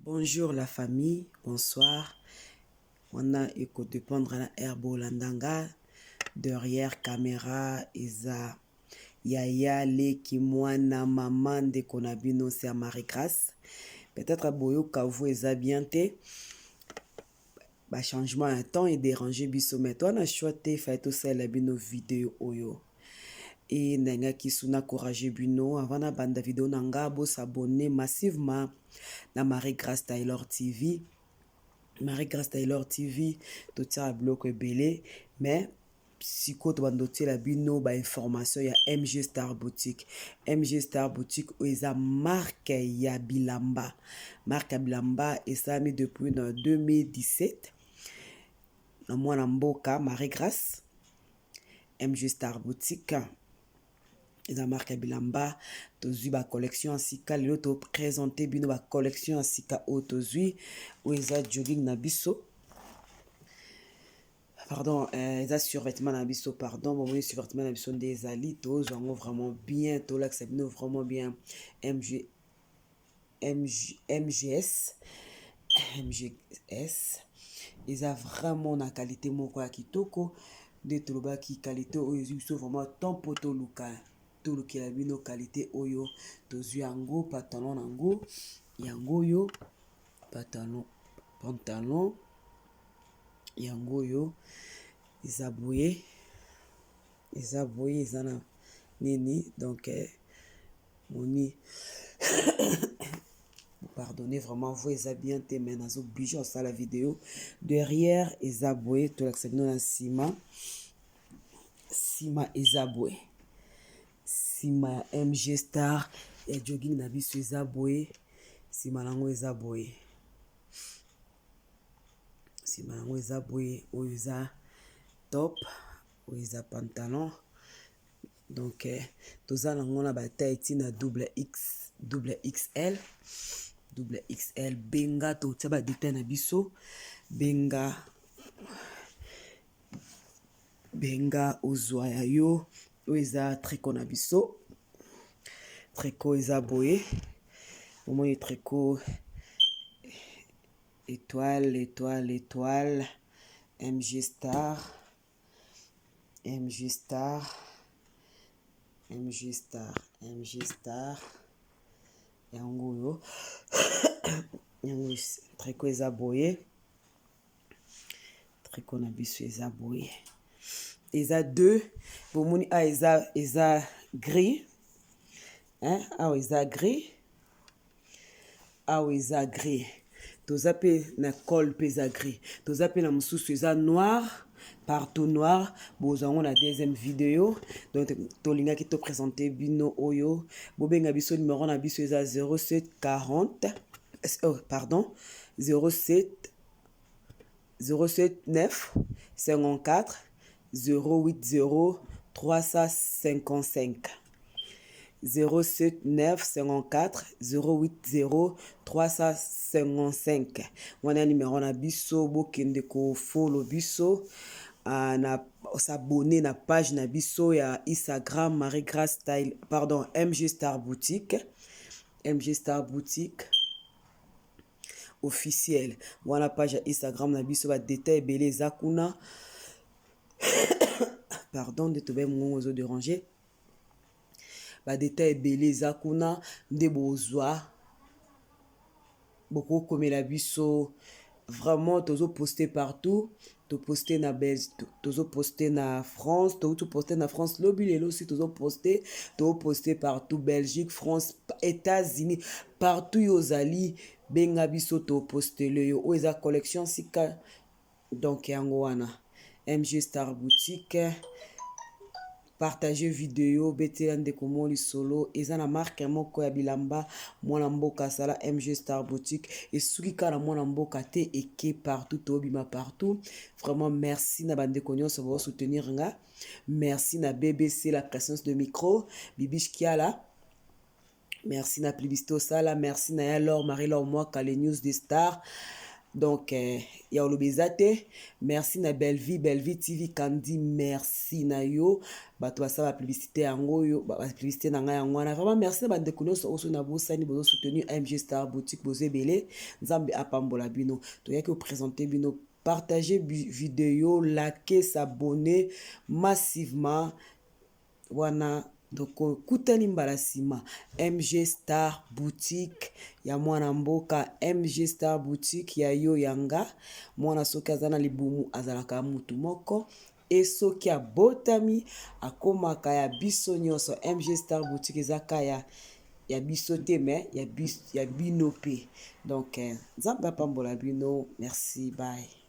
Bonjour la famille, bonsoir. Wana eko dépendre na heure bolanda nga. Derrière caméra eza yaya leki mwana mama ndeko na bino c'est Marie Grâce. Peut-être boyoka vous eza bien te. Ba changement ya temps e déranger biso mais toi na choix te fallait tosalela bino video oyo. E nalingaki su na encourager bino avant na banda video na nga bo s'abonner massivement na Marie Grâce Taylor TV. Marie Grâce Taylor TV totiaka biloko ebele mais sikoyo tobanda otiela bino ba information ya MG Star Boutique. MG Star Boutique oyo eza marque ya bilamba. Marque ya bilamba esalami depuis na 2017 na mwana mboka Marie Grâce. MG Star Boutique eza marque ya bilamba. Tozwi ba collection ya sika lelo, toprésente bino ba collection ya sika oyo tozwi. Oyo eza jogging na biso, pardon, eza survêtement na biso, pardon. Bomoni survêtement na biso nde ezali, tozwa yango vraiment bien, tolakisa bino vraiment bien. MG, MG, MGS, MGS eza vraiment na qualité moko ya kitoko. Nde tolobaki qualité oyo ezwi biso vraiment temps mpo toluka, tolukela bino qualité oyo. Tozwi yango, pantalon nango yango oyo, pantalon, pantalon yango oyo eza boye, eza boye, eza na nini. Donc moni, pardonnez vraiment, vous eza bien te, mais naza obligé osala video. Derrière eza boye, tolakisa bino na nsima. Nsima eza boye, nsima ya MG Star ya jogging na biso eza boye, nsima nango eza boye, nsima yango eza boye. Oyo eza top, oyo eza pantalon. Donc toza nango na bataille ntina double X, double XL, double XL. Benga, totia badétail na biso. Benga, benga ozwa ya yo. Oyo eza tricot na biso, tricot eza boye. Omoni tricot étoile, étoile, étoile, MG Star, MG Star, MG Star, MG Star yango oyo. Yango tricot eza boye, tricot na biso eza boye, eza deux. Bomoni awa eza gris, hein? Awa eza gris, awa eza gris. Toza mpe na col mpe eza gris, toza mpe na mosusu eza noir, partout noir. Bozwa yango na deuxième vidéo. Donc tolingaki toprésente bino oyo. Bobenga biso, numéro na biso eza 07 40, oh, pardon, 07 07 9 54 080 355, 07 9 54 080 355. Wana numéro na biso. Bokende kofollow biso, na s'abonner na page na biso ya Instagram, Marie Grace Style, pardon, MG Star Boutique, MG Star Boutique officiel. Wana page ya Instagram na biso, badétail ebele eza kuna. Pardon, nde tobe mongongo ezodéranger. Badétail ebele eza kuna nde bozwa, bokokomela biso. Vraiment tozoposte partout, toposte na Belgique, tozoposte na France, touti poste na France lobi, lelo aussi tozoposte, toposte partout, Belgique, France, États-Unis, partout. Yo ozali, benga biso, topostele yo. Oyo eza collection sika. Donc yango wana MG Star Boutique. Partage video, betela ndeko mo lisolo. Eza na marque moko ya bilamba mwana mboka asala, MG Star Boutique. Esuki kaka na mwana mboka te, eke partout, tobima partout. Vraiment merci na bandeko nyonso baosoutenir nga. Merci na BBC la présence de micro Bibish Kiala. Merci na publicité osala. Merci na ya Lor Marie Lor Mwaka, les news des stars. Donc ya koloba eza te. Merci na Bellevie, Bellevie TV Kandi, merci na yo. Bato basala bapublicité yango oyo, bapublicité na ngai yango wana. Vraiment merci na bandeko nyonso oyo na bosani bozosoutenir MG Star Boutique, bozo ebele. Nzambe apambola bino. Toyaki koprésenter bino. Partager vidéo, liker, s'abonner massivement. Wana tokokutani mbala nsima. MG Star Boutique ya mwana mboka, MG Star Boutique ya yo, ya nga. Mwana soki aza na libumu azalaka mutu moko, e soki abotami akomaka ya biso nyonso. MG Star Boutique eza ka ya biso te, mais ya bino mpe. Donc Nzambe apambola bino. Merci, bye.